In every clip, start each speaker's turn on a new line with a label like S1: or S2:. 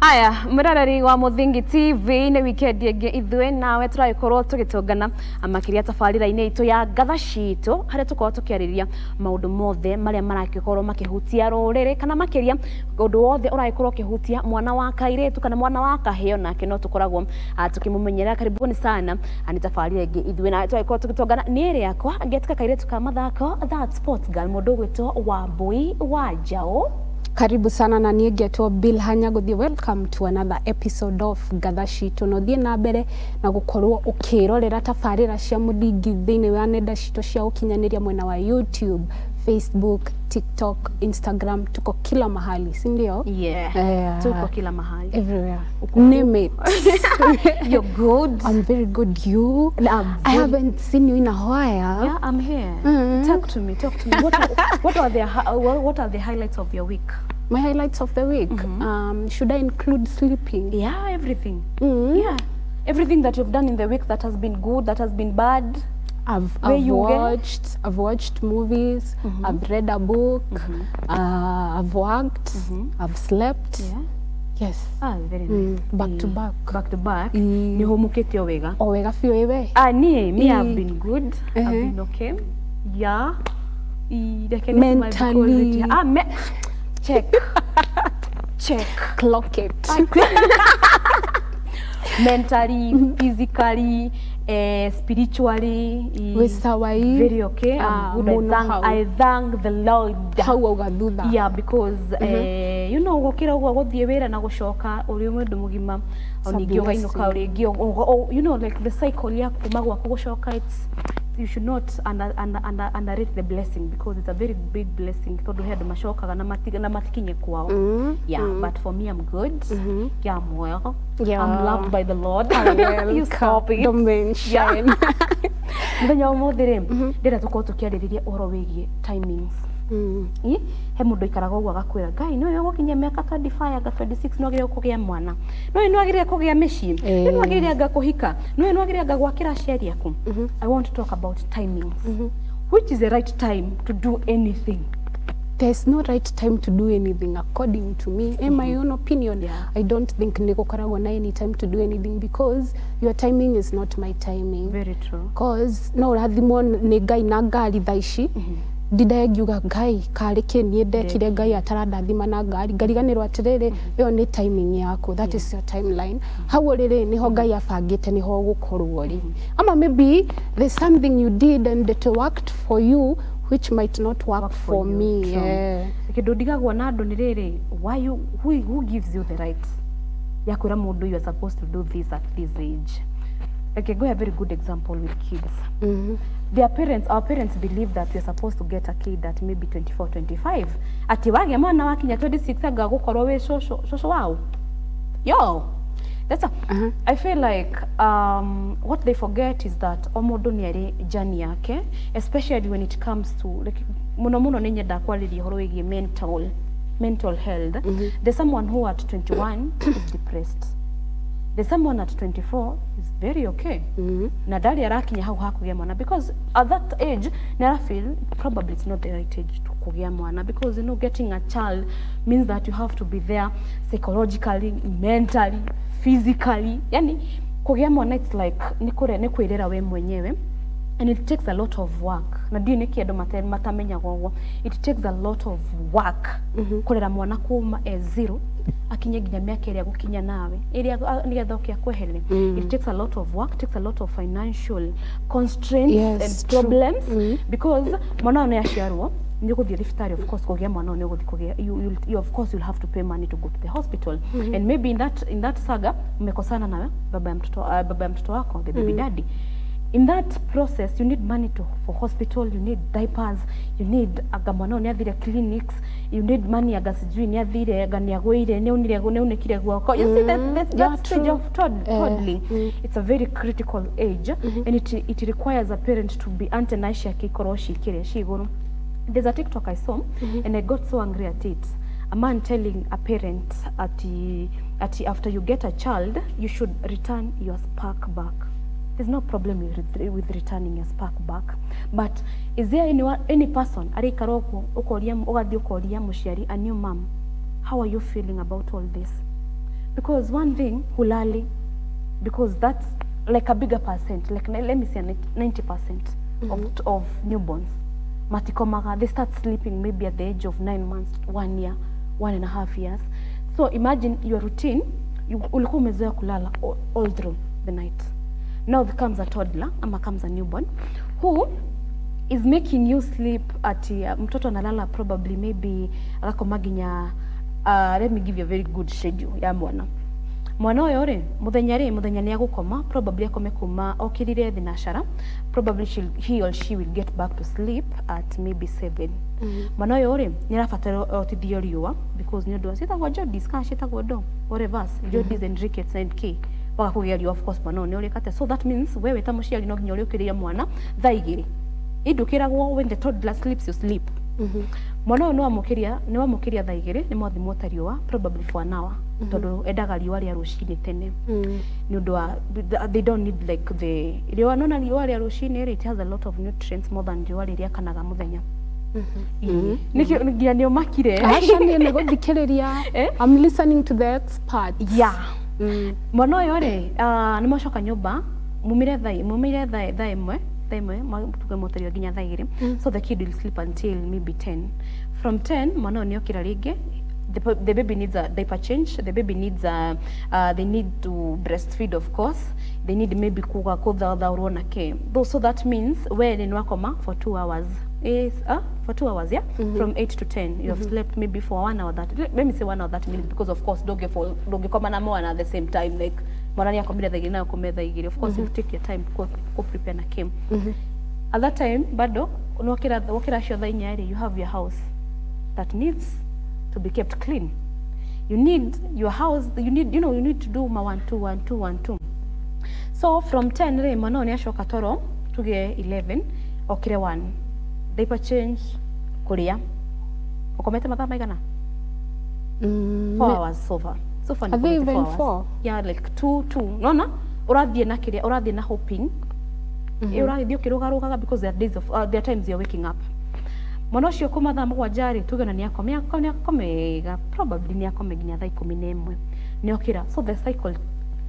S1: Aya, mwiroreri wa Muthingi TV, nĩ weekend ĩngĩ ithuĩ nawe tũragĩkorwo tũgĩtũngana makĩria tabarĩra-inĩ itũ ya Ngatha Citũ, harĩa tũkorwo tũkĩarĩrĩria maũndũ mothe marĩa maragĩkorwo makĩhutia rũrĩrĩ, kana makĩria ũndũ wothe ũragĩkorwo ũkĩhutia mwana wa kairĩtu kana mwana wa kahĩĩ, nake no tũkoragwo tũkĩmũmenyerera. Karibuni sana, nĩ tabarĩra ĩngĩ ithuĩ nawe tũragĩkorwo tũgĩtũngana. Niĩ rĩakwa ngĩtuĩka kairĩtu ka mathako, that sports girl, mũndũ ũgwĩtwo Wambui wa Njaũ.
S2: Karibu sana, na niĩ ngetwo Bill Hanyaguthi. Welcome to another episode of Ngatha Citũ. Na ũthiĩ na mbere na gũkorwo ũkĩrorera tabarĩra cia Mũthingi thĩinĩ wa nenda citũ cia ũkinyanĩria, mwena wa YouTube, Facebook, TikTok, Instagram, tuko kila mahali, si ndio?
S1: Yeah. Tuko kila mahali.
S2: Everywhere. Name it.
S1: You're good.
S2: I'm very good. You?
S1: I'm
S2: I haven't seen you in a while.
S1: Yeah, I'm here. Talk to me. Talk to me. What are the highlights of your week?
S2: My highlights of the week. Should I include sleeping?
S1: Yeah, everything. Yeah, everything that you've done in the week that has been good, that has been bad. Where
S2: I've
S1: you get?
S2: watched movies, I've read a book, I've worked, I've slept. Yes.
S1: Ah, very nice.
S2: Back to back.
S1: Back to back. Ni humukite o wega.
S2: O wega biũ ĩwe.
S1: Ah, ni me I've been good. I've been okay. Yeah. Reke nĩ smile because
S2: Mentally.
S1: Ah, me check. Check.
S2: Clock it.
S1: Mentally, physically, spiritually.
S2: Wĩ sawa ii?
S1: Very okay. I'm
S2: Ah,
S1: good. I
S2: mũno
S1: thank,
S2: hau.
S1: I thank the Lord.
S2: Hau auga thutha.
S1: Yeah, because gukira ũguo gũthiĩ wĩra na gũcoka ũrĩ mũndũ mũgima,
S2: a
S1: ningĩ ũgainũka
S2: blessing.
S1: rĩngĩ, like the cycle ya kuma gwaku gũcoka, it's you should not underrate the blessing, because it's a very big blessing, tondũ he andũ macokaga na matikinye kwao. Yeah, but for me, I'm good. Yeah, I'm well. I'm loved by the Lord. You stop it.
S2: Don't mention.
S1: Yeah. Mũthenya wa ũmũthĩ rĩ, ndĩrenda tũkorwo tũkĩarĩrĩria ũhoro wĩgiĩ timings. Ĩ, he mũndũ aikaraga ũguo agakwĩra, "Ngai, no ũgũkinyia mĩaka 25 anga 26 no wagĩrĩire kũgĩa mwana, no nĩ wagĩrĩire kũgĩa mĩciĩ, no nĩ wagĩrĩire anga kũhika, no nĩ wagĩrĩire anga gwakĩra aciari aku." I want to talk about timings. Which is the right time to do anything?
S2: There's no right time to do anything, according to me. In my own opinion, I don't think nĩ gũkoragwo na any time to do anything, because your timing is not my timing.
S1: Very true.
S2: Cause no ũrathimwo nĩ Ngai na ngari thaa ici, ndindaye ngiuga, "Ngai, karĩ kĩ niĩ ndekire Ngai atarandathima na ngari?" Ngariganĩrwo atĩrĩrĩ, ĩyo nĩ timing yaku, that is your timeline. Hau ũrĩ rĩ, nĩho Ngai abangĩte nĩho ũgũkorwo rĩ. Ama maybe there's something you did and it worked for you, which might not work
S1: Work
S2: for
S1: for you.
S2: me.
S1: True. Kĩndũ ndigagwo na andũ nĩ rĩrĩ, why you, who gives you the right ya kwĩra mũndũ you are supposed to do this at this age? Like, I go a very good example with kids. Their parents, our parents believe that we're supposed to get a kid at maybe 24, 25. Ati wagĩa mwana wakinya 26 anga gũkorwo wĩ cũcũ cũcũ wao. Yo, that's a, I feel like what they forget is that o mũndũ nĩ arĩ journey yake, especially when it comes to, like, mũno mũno nĩ nyendaga kwarĩria ũhoro wĩgiĩ mental health. There's someone who at 21 is depressed. There's someone at 24 is very okay na ndarĩ arakinya hau ha kũgĩa mwana, because at that age nĩ arafeel probably it's not the right age to kũgĩa mwana, because getting a child means that you have to be there psychologically, mentally, physically. Yani kũgĩa mwana, it's like nĩ kũre nĩ kwĩrera we mwenyewe, and it takes a lot of work. Na ndiũĩ nĩkĩ andũ matamenyaga ũguo. It takes a lot of work kũrera mwana kuma e zero akinye nginya mĩaka ĩrĩa gũkinya nawe ĩrĩa nĩgetha ũke akweherere. It takes a lot of work, takes a lot of financial constraints and problems, because mwana ũyũ nĩ aciarwo, nĩ ũgũthiĩ thibitarĩ. Of course, kũgĩa mwana ũyũ nĩ ũgũthiĩ kũgĩa, you, of course you'll have to pay money to go to the hospital, and maybe in that saga mmekosana na baba ya mtoto wako, the baby daddy. In that process you need money for hospital, you need diapers, you need aga mwana ũyũ nĩ athire clinics, you need money aga sijui nĩ athire, aga nĩ agũire, nĩ aunire, nĩ aunĩkire guoko. You see that stage of toddling, it's a very critical age, and it requires a parent to be antenna ciake ikorwo cikĩrĩa ci igũrũ. There's a TikTok I saw and I got so angry at it. A man telling a parent ati after you get a child, you should return your spark back. There's no problem with returning your spark back. But is there any person arĩikara ũguo ũkoria, ũgathiĩ ũkoria mũciari, a new mom, "How are you feeling about all this?" Because one thing, hulali, because that's like a bigger percent, like let me say 90% of newborns. Matikomaga, they start sleeping maybe at the age of 9 months, 1 year, 1.5 years. So imagine your routine, ulikuwa umezoea kulala all through the night. Now there comes a toddler, ama comes a newborn, who is making you sleep at mtoto analala probably maybe agakoma nginya let me give you a very good schedule ya mwana. Mwana ũyũ rĩ, mũthenya nĩ agũkoma, probably akome kuma okĩrire thinacara, probably he or she will get back to sleep at maybe 7. Mwana ũyũ rĩ, nĩ arabatara otithio riũa because nĩ ũndũ wa ciĩtagwo jaundice kana ciĩtagwo ndo, whatever, jaundice and rickets and K. Waga kũgĩa riũa, of course mwana ũyũ nĩ ũrĩkate. So that means wewe ta mũciari no nginya ũrĩũkĩrĩria mwana thaa igĩrĩ. Indũkĩragwo when the toddler sleeps, you sleep. Mwana ũyũ nĩ wamũkĩria thaa igĩrĩ, nĩ mwathimwo ta riũa probably for an hour. Tondũ endaga riũa rĩa rũcinĩ tene. Nĩ ũndũ wa they don't need like the riũa, nona riũa rĩa rũcinĩ rĩ, it has a lot of nutrients more than riũa rĩrĩa akanaga mũthenya. Nĩkĩo nginya nĩ ũmakire.
S2: Aca niĩ nĩ gũthikĩrĩria. I'm listening to the experts.
S1: Yeah. Mwana ũyũ rĩ, nĩ mwacoka nyũmba, mumire thaa ĩmwe, tuge mwoterio nginya thaa igĩrĩ. So the kid will sleep until maybe 10. From 10, mwana ũyũ nĩ okĩra rĩngĩ. The baby needs a diaper change. The baby needs a, they need to breastfeed, of course. They need maybe kuthathaũrwo na kĩ. So that means we nĩ wakoma for 2 hours. Is for 2 hours, yeah? From 8 to 10. You have slept maybe for 1 hour, that let me say 1 hour 30 minutes, because of course ndũngĩkoma na mwana at the same time, like mwana nĩ akomire thaa igĩrĩ na ũkome thaa igĩrĩ. Of course you take your time ku prepare na kĩ. At that time bado wokĩra cio thaa inya rĩ, you have your house that needs to be kept clean. You need your house, you need, you know, you need to do ma 1 2 1 2 1 2. So from 10 rĩ, mwana nĩ acoka toro tuge 11 okire 1. Diaper change, kuria. Ukomete mathaa maigana? 4 hours so far. So far
S2: Are they even
S1: 4?
S2: 4?
S1: Yeah, like 2 2. Nona urathiĩ na kiria, urathiĩ na hoping. Urathiĩ ũkĩrũgarũgaga because there are days of there are times you're waking up. Mwana ũcio kuma thaa mũgwanja rĩ, tuge na nĩ akomega, probably nĩ akome nginya thaa 11. Nĩ okĩra. So the cycle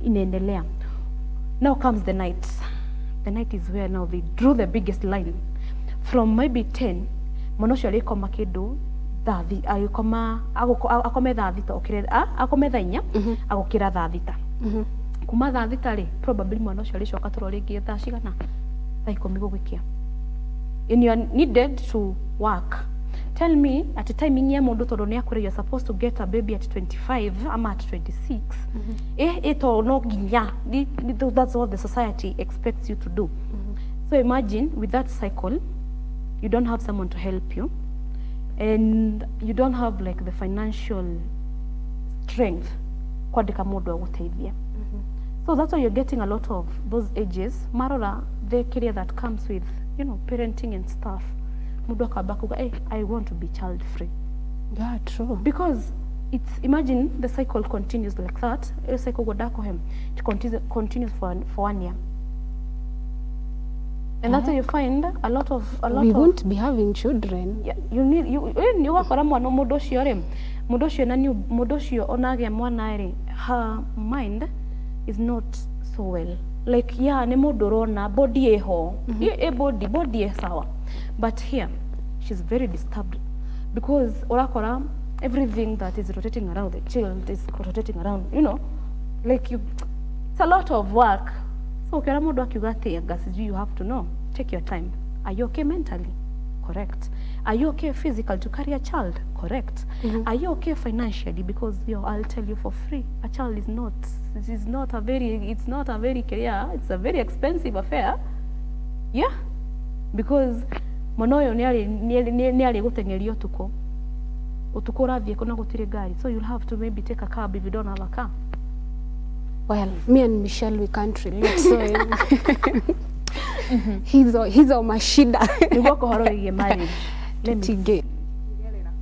S1: inaendelea. Now comes the night. The night is where now they drew the biggest line. From maybe 10, mwana ũcio arĩkoma kĩndũ thaa agĩkoma akome thaa thita okĩre akome thaa inya agũkĩra thaa thita. Kuma thaa thita rĩ, probably mwana ũcio arĩcoka toro rĩngĩ thaa cigana? Thaa 10 gũgĩkĩa. And you are needed to work. Tell me at a timing ya mũndũ tondũ nĩ akũrĩ, you're supposed to get a baby at 25 ama at 26. Ito no nginya. That's what the society expects you to do. So imagine with that cycle, you don't have someone to help you, and you don't have like the financial strength kwandĩka mũndũ agũteithie. So that's why you're getting a lot of those ages marora the career that comes with, you know, parenting and stuff. Mũndũ akamba kuga, hey, I want to be child free.
S2: Yeah, true.
S1: Because it's, imagine the cycle continues like that. The cycle go dakohem. It continues for 1 year. And that's why you find a lot of
S2: we won't be having children.
S1: Yeah, you need you wakora mwana mũndũ ũcio rĩ, mũndũ ũcio na mũndũ ũcio onagĩa mwana rĩ, her mind is not so well. Like yeah, nĩ mũndũ ũrona body ĩho, body ĩ sawa, but here she's very disturbed because urakora everything that is rotating around the child is rotating around, you know, like you, it's a lot of work. So ukiona mũndũ akiuga atĩ anga sijui, you have to know, take your time. Are you okay mentally? Correct. Are you okay physically to carry a child? Correct. Are you okay financially? Because yo, I'll tell you for free, a child is not, it is not a very, it's not a very, yeah, it's a very expensive affair. Yeah, because mwana ũyũ nĩ arĩ gũteng'erio ũtukũ, ũtukũ ũrathiĩ kũ na gũtirĩ ngari, so you'll have to maybe take a cab if you don't have a car.
S2: Well, me and Michelle, we can't relate, so hizo mashida.
S1: Nĩguo ũhoro wĩgiĩ marriage.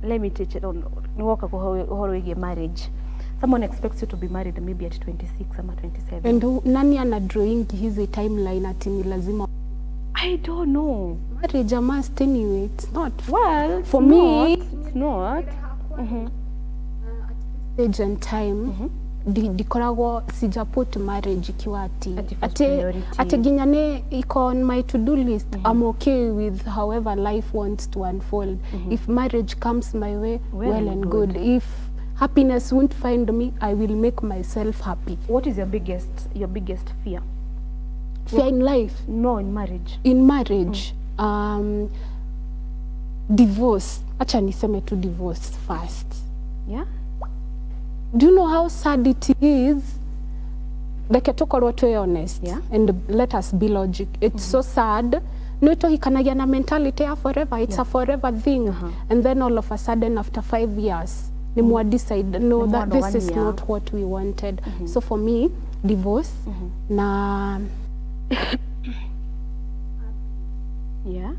S1: Let me teach it on. Nĩguo ũhoro wĩgiĩ marriage. Someone expects you to be married maybe at 26 ama 27.
S2: And nani ana drawing hizi timeline ati ni lazima?
S1: I don't know.
S2: Marriage a must anyway. It's not.
S1: Well,
S2: for me,
S1: it's not.
S2: At this age and time, Ndikoragwo sija put marriage ikiwa ati ati nginya ni iko on my to do list. I'm okay with however life wants to unfold. If marriage comes my way, well and good. If happiness won't find me, I will make myself happy.
S1: What is your biggest fear?
S2: Fear in life?
S1: No, in marriage.
S2: In marriage, divorce. Acha niseme tu divorce first.
S1: Yeah.
S2: Do you know how sad it is? Like, tukorwo twi honest, yeah, and let us be logic. It's so sad. No tohikanagia na mentality ya forever. It's a forever thing. And then all of a sudden after 5 years, ni mwa decide no, that this is not what we wanted. So for me, divorce na
S1: yeah.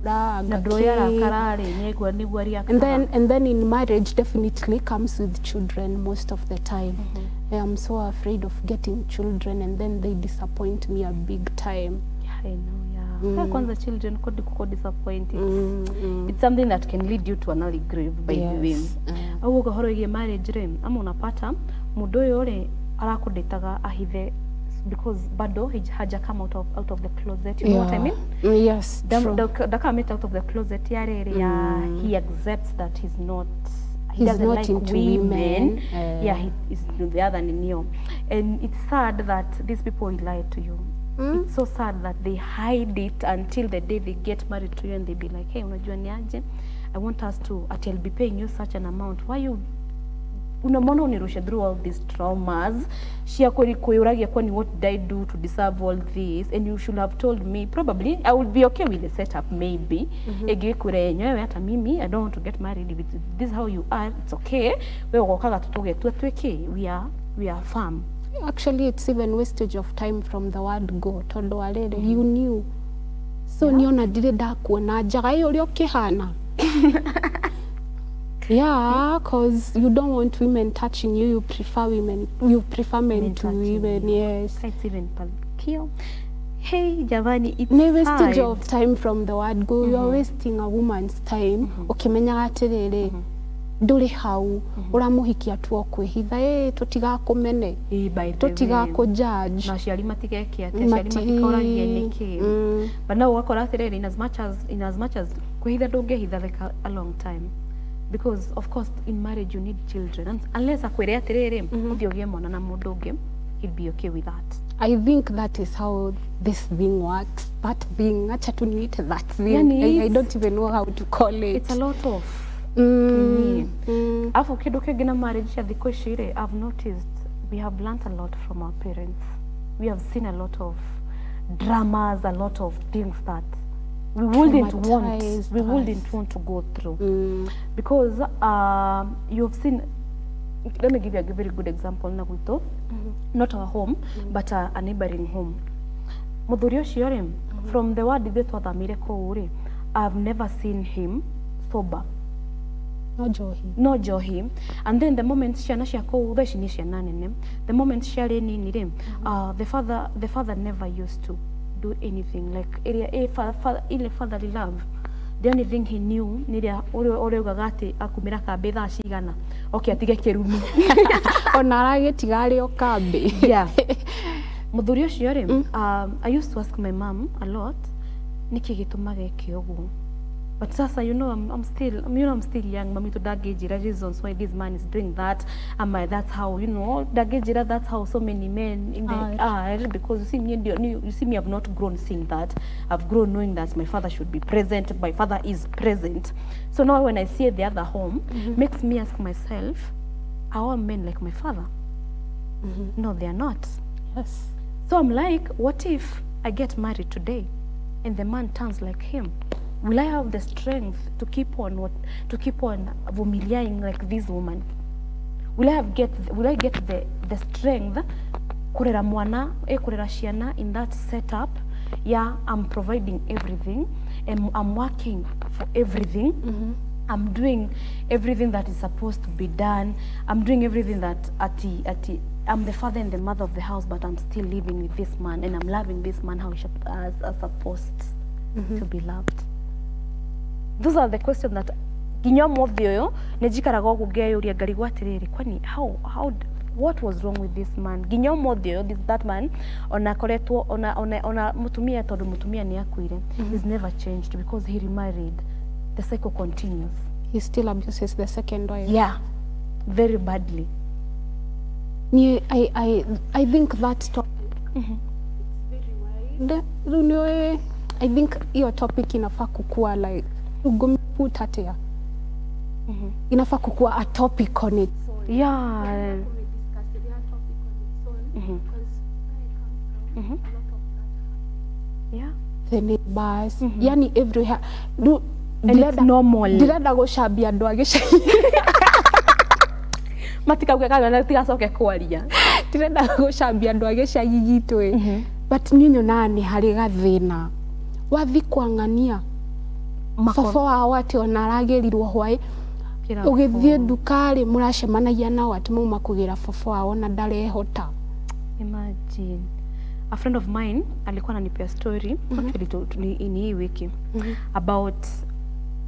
S2: And then in marriage definitely comes with children most of the time. I am so afraid of getting children and then they disappoint me a big time.
S1: Yeah, I know, yeah. Kwanza children could disappoint. It's something that can lead you to an early grave, by the way. Au ũhoro wĩgiĩ marriage rĩ, ama unapata mũndũ ũyũ rĩ arakũndĩtaga ahithe because bado haja come out of the closet, you know what I mean?
S2: Yes.
S1: Da come out of the closet ya he accepts that he's not, he
S2: he's
S1: doesn't
S2: not
S1: like
S2: into
S1: women. Yeah, he is the other ninio. And it's sad that these people will lie to you. It's so sad that they hide it until the day they get married to you and they be like, hey, unajua ni aje? I want us to, I'll be paying you such an amount. Why you unamona unirusha through all these traumas shia kweli kuyuragia kwani what did I do to deserve all this, and you should have told me. Probably I would be okay with the setup maybe. Egikure enyewe hata mimi I don't want to get married if this is how you are, it's okay. We ugokaga tutuge tweke we are firm.
S2: Actually it's even wastage of time from the word go tondu alere you knew. So niona ndire ndakuona njaga iyo uri ukihana. Yeah, because you don't want women touching you. You prefer women. You prefer men to women. Yes.
S1: It's even kill. Hey, Javani, it's
S2: no wastage of time from the word go. You are wasting a woman's time. Ukimenya atiriri nduri hau uramuhikia tu okwihitha tutigakumene tutigaku judge
S1: na aciari matigeke ati aciari matikoragie niki. But now ugakora atiriri in as much as kwihitha ndungihitha like a long time. Because of course in marriage you need children, and unless akwire atiriri uthie ugie mwana na mundu ungi, he'd be okay with that.
S2: I think that is how this thing works. That thing, acha tu niite that thing.
S1: Yani,
S2: I don't even know how to call it.
S1: It's a lot of Afu kindu kingi na marriage ya thikũ ici rĩ, I've noticed we have learnt a lot from our parents. We have seen a lot of dramas, a lot of things that we wouldn't want. We wouldn't want to go through. Because you've seen. Let me give you a very good example. Na gwitũ, not our home, but a neighboring home. Muthuri ũcio rĩ, from the word ithuĩ twathamire kũu rĩ, I've never seen him sober.
S2: No njohi.
S1: No njohi. And then the moment ciana cia kũu, thaa ici nĩ ciana nene, the moment ciarĩ nini rĩ, the father never used to do anything like ile fatherly love. The only thing he knew ni ria uria ugaga ati akumira kambi thaa cigana okay atige kirumi
S2: ona aragitiga ari o kambi.
S1: Yeah. Muthuri ucio ri, I used to ask my mom a lot niki gitumaga eke uguo, but sasa you know I'm still young. Mami to ndangĩnjĩra reasons why this man is doing that, and that's how you know ndangĩnjĩra that's how so many men in the are, because you see me I've not grown seeing that. I've grown knowing that my father should be present. My father is present. So now when I see the other home, makes me ask myself, are all men like my father? No, they are not.
S2: Yes.
S1: So I'm like, what if I get married today and the man turns like him? Will I have the strength to keep on vumiliaing like this woman? Will I get the strength kurera mwana, kurera ciana in that setup? Yeah, I'm providing everything and I'm working for everything. I'm doing everything that is supposed to be done. I'm doing everything that ati I'm the father and the mother of the house, but I'm still living with this man and I'm loving this man how he as supposed to be loved. Those are the questions that Nginya ũmũthĩ ũyũ nĩ njikaraga ũguo ngeyũria, ngarigwo atĩrĩrĩ, kwani how what was wrong with this man? Nginya ũmũthĩ ũyũ that man ona akoretwo ona mũtumia, tondũ mũtumia nĩ akuire, he's never changed because he remarried. The cycle continues.
S2: He still abuses the second wife.
S1: Yeah, very badly.
S2: Niĩ I think that topic, it's very wide. Rĩu nĩũĩ, I think hiyo topic inafaa kukua like ngũmĩput atĩa, inafaa kukua a topic on its own. The neighbors, yani everywhere. Rĩu
S1: And it's normal.
S2: Ndirenda gũcambia andũ a gĩcagi.
S1: Matikauge kana tigacoke kwaria.
S2: Ndirenda gũcambia andũ a gĩcagi gitũ ĩ, but niĩ nyonaga nĩ harĩ gathĩna wathi kwang'ania baba wao atĩ ona aragĩrirwo hwaĩ, ũgĩthiĩ nduka-rĩ, mũracemanagia nao atĩ mauma kũgĩra baba wao na ndarehota.
S1: Imagine. A friend of mine alikuwa ananipea story, actually ni hii wiki, about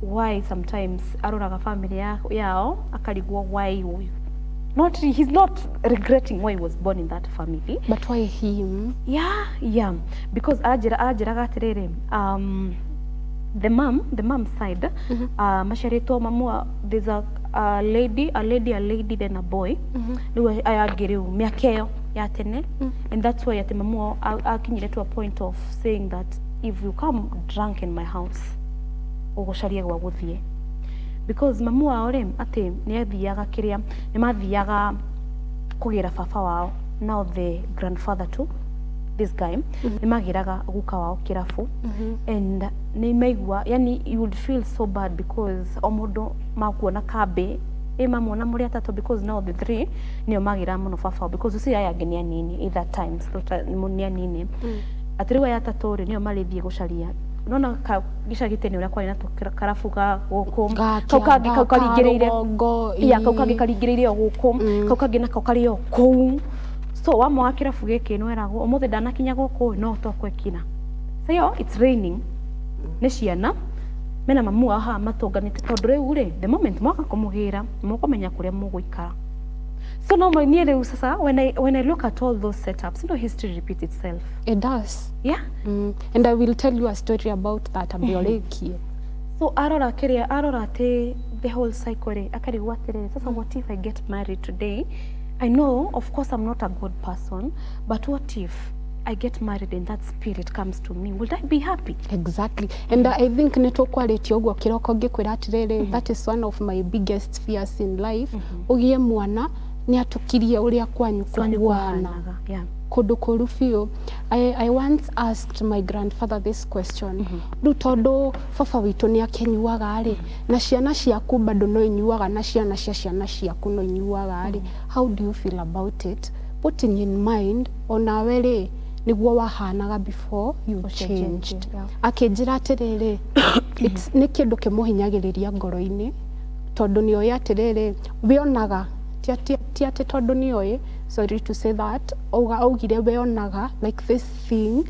S1: why sometimes aroraga family yao akarigwo why not, he's not regretting why he was born in that family.
S2: But why him?
S1: Yeah, because anjĩraga atĩrĩrĩ, the mom side, maciarĩtwo mamu, there's a lady then a boy. Rĩu aya angĩ rĩu mĩaka ĩyo ya tene, and that's why atĩ mamu wao akinyire to a point of saying that if you come drunk in my house, ũgũcaria gwa gũthiĩ, because mamu wao rĩ, atĩ nĩ athiaga kĩrĩa nĩ mathiaga kũgĩra baba wao, now the grandfather to this guy, nĩ magĩraga guka wao kĩrabu, and nĩ maigua, yani you would feel so bad because o mũndũ makuona kambĩ ĩ mamwona mũrĩ atatũ, because now the three nĩo magĩraga mũno baba wao, because you see aya angĩ nĩ anini either times nĩ anini, atĩ rĩu aya atatũ rĩ, nĩo marĩthiĩ gũcaria. Nona gĩcagi tene ũrĩa kwarĩ na tũkarabu ga gũkũ,
S2: Ga
S1: kau kangĩ kau
S2: kĩanda,
S1: karingĩrĩire
S2: ka rũgongo,
S1: iya, kau
S2: ĩĩ.
S1: Kangĩ karingĩrĩire o gũkũ, kau kangĩ nako karĩ o kũu. So wamwe wa kĩrabu gĩkĩ nĩweragwo ũmũthĩ ndanakinya gũkũ no tokwekina. So it's raining, nĩ ciana mena mamu wao haha matũnganĩte, tondũ rĩu rĩ, the moment mwaka kũmũgĩra mũkũmenya kũrĩa mũgũikara. So no niĩ rĩu sasa when I look at all those setups, history repeats itself.
S2: It does. And I will tell you a story about that ambe ũrĩkie.
S1: So arora kĩrĩa arora atĩ the whole cycle rĩ, akarigwo atĩrĩrĩ, sasa what if I get married today? I know of course I'm not a good person, but what if I get married and that spirit comes to me? Would I be happy?
S2: Exactly, and I think nĩ tũkwarĩtie ũguo kĩroko ngĩkwĩra atĩrĩrĩ, that is one of my biggest fears in life, ũgĩe mwana nĩ atũkirie ũrĩa kwanyu
S1: Kwanyu
S2: kũhuana.
S1: Kũhanaga, yeah.
S2: Kũndũ kũru biũ. I once asked my grandfather this question, rĩu tondũ baba witũ nĩ akĩnyuaga rĩ, na ciana ciaku bado no inyuaga, na ciana cia ciana ciaku no inyuaga rĩ, how do you feel about it, putting in mind onawe rĩ nĩguo wahanaga before you
S1: Ũcenjetie,
S2: changed?
S1: Yeah.
S2: Akĩnjĩra atĩrĩrĩ, nĩ kĩndũ kĩmũhinyagĩrĩria ngoro-inĩ, tondũ nĩ oĩ atĩrĩrĩ wĩonaga ti atĩ tondũ nĩ oĩ, sorry to say that, augire weonaga like this thing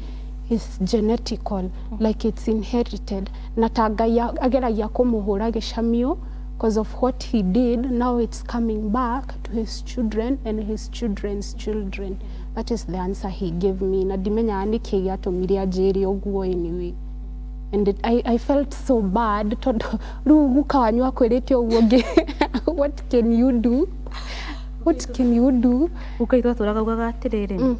S2: is genetical, like it's inherited, na ta Ngai ageragia kũmũhũra gĩcamio because of what he did. Now it's coming back to his children and his children's children. That is the answer he gave me, na ndimenyaga nĩkĩ gĩatũmire anjĩre ũguo. Anyway, and I felt so bad tondũ rĩu guka wanyu akwĩrĩte ũguo ngĩ, what can you do? What can you do?
S1: Guka itũ atũraga augaga atĩrĩrĩ,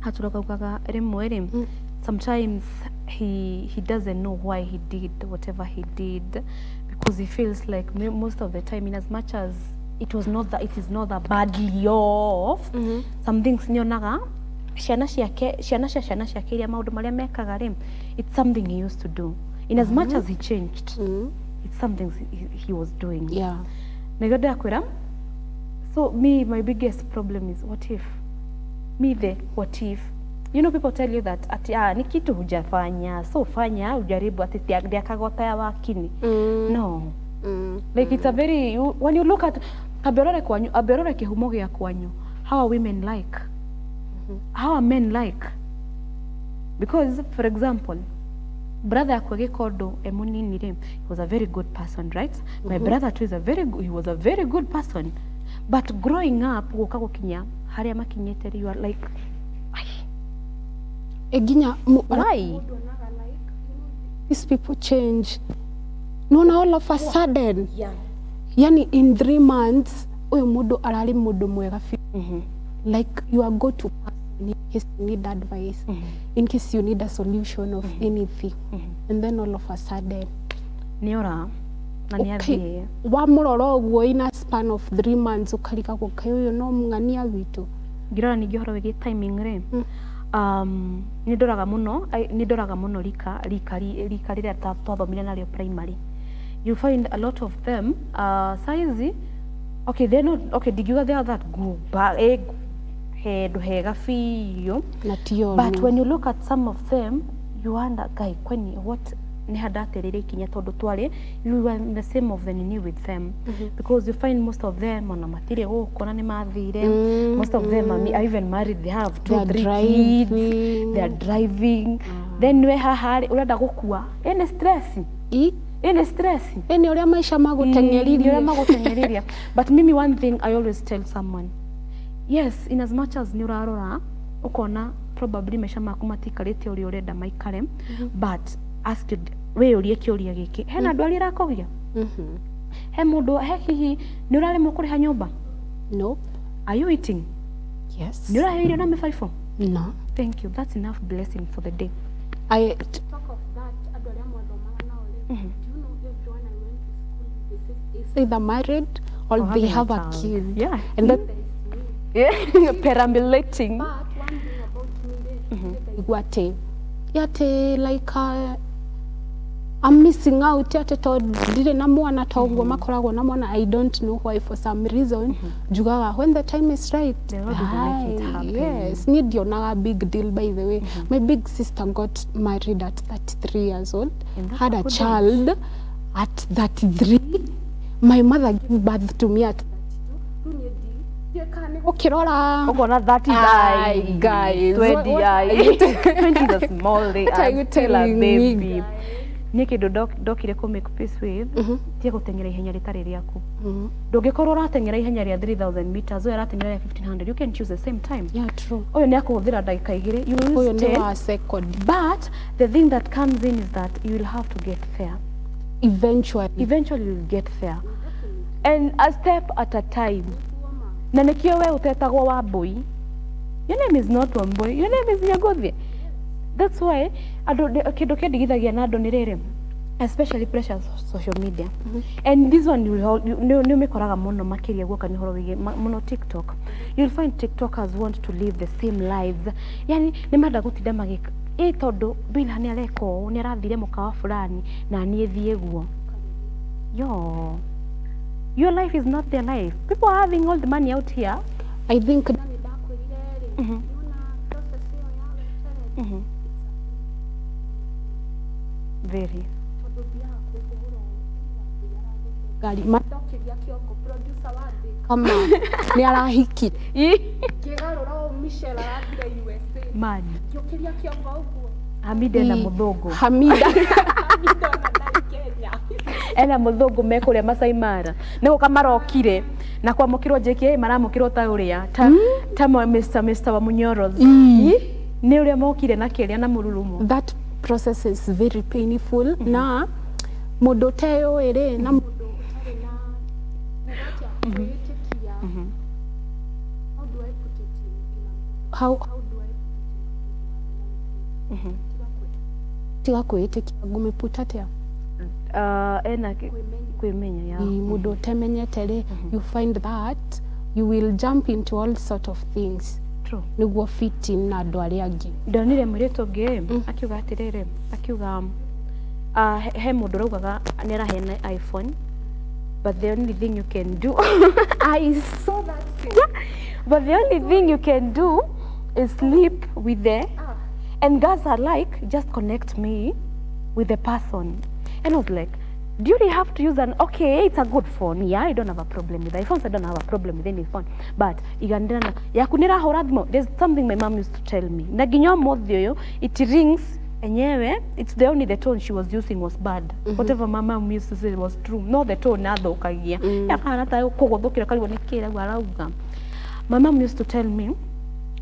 S1: atũraga augaga rĩmwe rĩ, sometimes he doesn't know why he did whatever he did, because he feels like most of the time, in as much as it was not that, it is not that badly off, some things nyonaga ciana ciake, ciana cia ciana ciake, iria maũndũ marĩa mekaga rĩ, it's something he used to do. In as much as he changed, it's something he was doing. Nĩguo ndakwĩra. So me, my biggest problem is what if me, the what if, people tell you that ati ni kitu hujafanya, so fanya ujaribu, ati ndiakagota ya wakini. No, like it's a very you, when you look at ambe kwanyu, ambe ũrore kĩhumo gĩa kwanyu, how are women like, how are men like? Because for example, Brother yakwa agĩka ũndũ e mũnini rĩ, he was a very good person, right? My brother too is a very good, he was a very good person, but growing up gũka gũkinya harĩa makinyĩte rĩ, you are like, "Ai,
S2: Nginya
S1: why?"
S2: These people change, nona all of a sudden, yani in 3 months uyu mundu arari mundu mwega biũ. Like you are go to person in case you need advice, in case you need a solution of anything, and then all of a sudden
S1: Nĩ ora na nĩ athiĩ.
S2: Wamũrora ũguo in a span of 3 months, ũkarigagwo kaĩ ũyũ no mũng'ania witũ.
S1: Ngĩrora ningĩ ũhoro wĩgiĩ timing rĩ, nĩ ndoraga mũno, nĩ ndoraga mũno rika rĩrĩa twathomire narĩo primary. You find a lot of them saizi, okay, they're not okay, ndingiuga they are that good, but handũ hega biũ.
S2: Na ti
S1: But
S2: onu.
S1: When you look at some of them, you wonder, guy, kwani what nĩ handatereire ikinya tondũ twarĩ, you were in the same of the nini with them, because you find most of them ona matirĩ gũkũ na nĩ mathire. Most of them are even married, they have two,
S2: They are
S1: three kids.
S2: Driving.
S1: They are driving. Then we haha rĩ, ũrenda gũkua ĩnĩ stress.
S2: I
S1: Ĩnĩ stress.
S2: Ĩ nĩ ũrĩa maica
S1: Nĩ
S2: magũteng'eririe.
S1: Ũrĩa magũteng'eririe. But mimi, one thing I always tell someone, yes, in as much as nĩ ũrarora ũkona probably maica maku matikarĩte ũrĩa ũrenda maikare, but ask wĩyũrie kĩũria gĩkĩ: hena andũ arĩa ĩrakũgia? He mũndũ, he hihi nĩ ũraremwo kũrĩha nyũmba?
S2: No.
S1: Are you eating?
S2: Yes.
S1: Nĩ ũraheo irio na mĩbaibũ?
S2: No.
S1: Thank you, that's enough blessing for the day.
S2: I talk of that, andũ arĩa mwathomaga nao rĩ, do you know everyone I went to school with is either married or
S1: Or
S2: they
S1: having a
S2: have a
S1: child.
S2: Kid. And then there is me.
S1: Yeah. Perambulating.
S2: But one thing about me rĩ, ndaigua atĩ like I'm missing out, atĩ tondũ ndirĩ na mwana ta ũguo makoragwo na mwana. I don't know why, for some reason njugaga when the time is right,
S1: The Lord will make it
S2: aye,
S1: happen.
S2: yes, niĩ ndionaga big deal. By the way, my big sister got married at 33 years old,
S1: And that's
S2: had
S1: a
S2: a
S1: good age.
S2: Child at 33. My mother gave birth to me at 32. Rĩu niĩ ndiũĩ kana nĩ gũkĩrora.
S1: Ũkona 30.
S2: Aye, guys,
S1: 20.
S2: what are
S1: Aye.
S2: you
S1: 20 is a small day.
S2: What are
S1: I'm
S2: you
S1: still a
S2: telling me,
S1: baby. Niĩ kĩndũ ndokire kũ make peace with tiga gũteng'era ihenya rĩtarĩ rĩaku. Ndũngĩkorwo ũrateng'era ihenya rĩa 3000 meters, ũyũ arateng'era rĩa 1500. You can choose the same time.
S2: Yeah, true.
S1: Ũyũ nĩ akũhũthĩra ndagĩka 2, you will
S2: Ũyũ
S1: use
S2: nĩ
S1: 10.
S2: wa second.
S1: But the thing that comes in is that you will have to get there.
S2: Eventually.
S1: Eventually you'll get there, and a step at a time. Na nĩkĩo we ũtetagwo Wambui. Your name is not Wambui, your name is Nyagothie. That's why andũ, kĩndũ kĩndigithagia na andũ nĩ rĩrĩ, especially pressure social media, and this one nĩ ũmĩkoraga mũno makĩria guoka nĩ ũhoro wĩgiĩ mũno TikTok. You'll find TikTokers want to live the same lives, yani nĩ marenda gũtinda magĩka ĩ tondũ Bila nĩ areka ũũ, nĩ arathire mũkawa fulani na niĩ thiĩ guo. Yo, your life is not their life. People are having all the money out here.
S2: I think na nĩ ndakwĩrire rĩ, nĩwona process ĩyo ya wetereri,
S1: Very.
S2: Tondũ thiaga kũhũrwo ngari mandokĩria kĩongo, producer wa thĩ kama nĩ arahikire, ngĩgarũra ũũ, Michelle arathire USA.
S1: Man.
S2: Ngĩũkĩria kĩongo ũguo.
S1: Hamida na mũthũngũ.
S2: Hamida, Hamida ona ndarĩ Kenya.
S1: Ena mũthũngũ mekũrĩa Masai Mara, nĩ gũka marokire na kwamũkĩrwo JKA, maramũkĩrwo ta ũrĩa ta Mr. wa Munyoros. Nĩ ũrĩa mokire na kĩrĩa na mũrurumo.
S2: That process is very painful, na mũndũ ũteyũĩ rĩ, na mũndũ ũtarĩ na kwĩĩtĩkia, how do I put it in a, how do I put it in a tiga kwĩĩtĩkia, ngũmĩput atĩa?
S1: Ena kwĩmenya ya.
S2: Ĩ, mũndũ ũtemenyete rĩ, you find that you will jump into all sort of things
S1: True.
S2: Nĩguo fit in na andũ arĩa angĩ.
S1: Ndonire mũirĩtu ũngĩ akiuga atĩrĩrĩ, akiuga he mũndũ ũraugaga nĩ araheana iPhone, but the only thing you can do,
S2: I saw that thing.
S1: But the only thing you can do is sleep with the, and girls are like, "Just connect me with the person." And I was like, do you really have to use an, okay, it's a good phone, yeah, I don't have a problem with iPhones, I don't have a problem with any phone, but igandirana yaku nĩ ĩrahũra thimũ. There's something my mom used to tell me, na nginya ũmũthĩ ũyũ it rings. Enyewe it's the only the tone she was using was bad. Whatever my mom used to say was true, no the tone athukagia yakahana ta kũgũthũkĩra karigwo nĩ kĩrau arauga. My mom used to tell me,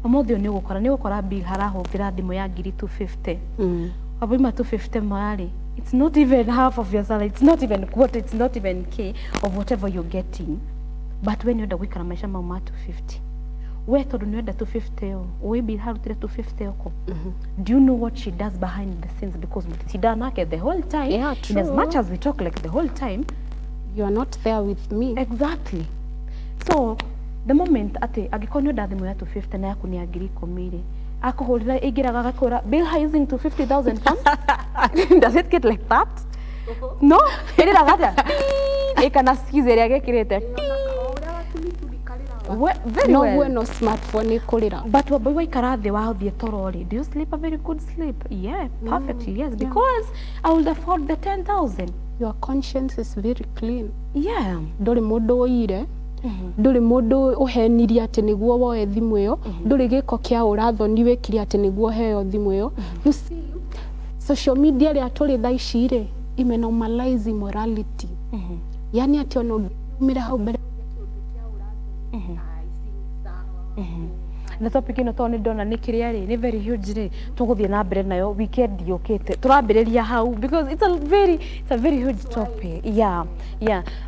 S1: ũmũthĩ ũyũ nĩ ũgũkora Bill harahũthĩra thimũ ya ngiri 250. Waboima 250 marĩ, it's not even half of your salary, it's not even quarter, it's not even k of whatever you're getting, but we nĩũrenda gũikara maica mau ma 250. We tondũ nĩũrenda 250 ũ ũĩ Bill harutire 250 ũkũ. Do you know what she does behind the scenes? Because mũtitindaga nake the whole time.
S2: Yeah,
S1: In as
S2: true.
S1: Much as we talk like the whole time,
S2: You are not there with me.
S1: Exactly. So the moment atĩ angĩkorwo nĩ ũrenda thimũ ya 250 na yaku nĩ ya 10,000 rĩ, akũhũrĩra ĩingĩraga agakũra Bill using 250,000 phone. Does it get like that? No, ĩrĩraga atĩa ĩkana skiza ĩrĩa gekĩrĩte? Very
S2: No
S1: well.
S2: guo no smartphone ĩkũrĩra.
S1: But wambui waikara thĩ wathiĩ toro rĩ, do you sleep a very good sleep? Yeah, perfectly, yes, because I will afford the 10,000.
S2: Your conscience is very clean. Ndũrĩ mũndũ ũire, ndũrĩ mũndũ ũhenirie atĩ nĩguo woe thimũ ĩyo, ndũrĩ gĩko kĩa ũrathoni wĩkire atĩ nĩguo heo thimũ ĩyo. You see, social media rĩa tũrĩ thaa ici rĩ, ime normalize immorality, yani atĩ ona ũngĩumĩra hau mbere ũige kĩũndũ kĩa ũrathoni, ah, ici nĩ sawa.
S1: Na topic ĩno tondũ nĩ ndona nĩ kĩrĩa rĩ, nĩ very huge rĩ, tũgũthiĩ na mbere nayo weekend yũkĩte. Tũrambĩrĩria hau because it's a very huge topic. Yeah,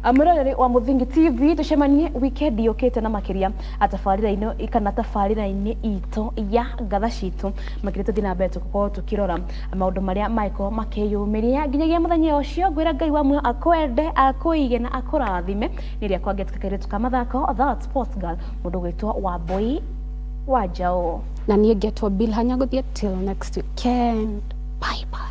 S1: mwĩroreri wa Mũthingi TV, tũcemanie weekend yũkĩte na makĩria atabarĩra-inĩ kana tabarĩra-inĩ itũ ya ngatha citũ. Makĩria tũthiĩ na mbere tũgũkorwo tũkĩrora maũndũ marĩa mangĩkorwo makĩyumĩria. Nginyagia mũthenya ũcio, ngwĩra Ngai wa muoyo akwende, akũige na akũrathime. Nĩ rĩa kwangetika kairĩtu ka mathako, that sports girl, mũndũ gwĩtwo Wambui wa Njaũ.
S2: Na niĩ ngetwo Bill Hanyagũthie. Till next weekend, bye bye.